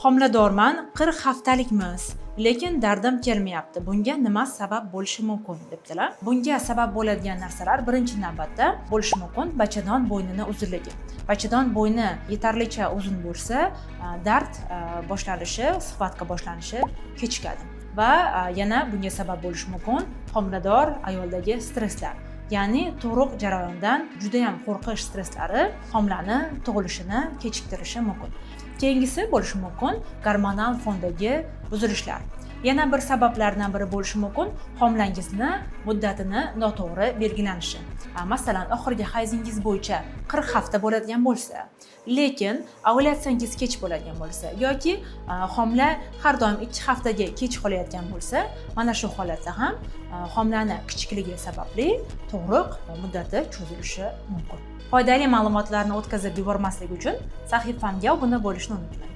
Homiladorman, 40 haftalikmiz, lekin dardim kelmayapti. Bunga nima sabab bo'lishi mumkin, debdilar. Bunga sabab bo'ladigan narsalar birinchi navbatda bo'lishi mumkin bachadon bo'ynini uzunligi. Bachadon bo'yni yetarlicha uzun bo'lsa, dard boshlanishi, схватка boshlanishi kechikadi. Va yana bunga sabab bo'lishi mumkin homilador ayoldagi stresslar. Ya'ni tug'ruq jarayonidan judayam qo'rqish stresslari homilani tug'ilishini kechiktirishi mumkin. Keyingisi bo'lishi mumkin gormonal fondagi buzilishlar. Yana bir sabablardan biri bo'lishi mumkin homilangizni muddatini noto'g'ri belgilanishi. Masalan, oxirgi hayzingiz bo'yicha 40 hafta bo'ladigan bo'lsa, lekin ovulyatsiyangiz kech bo'ladigan bo'lsa yoki homila har doim 2 haftaga kech qolayotgan bo'lsa, mana shu holatda ham homilani kichikligi sababli tug'ruq muddati cho'zilishi mumkin. Foydali ma'lumotlarni o'tkazib yubormaslik uchun sahifamga obuna bo'lishni unutmang.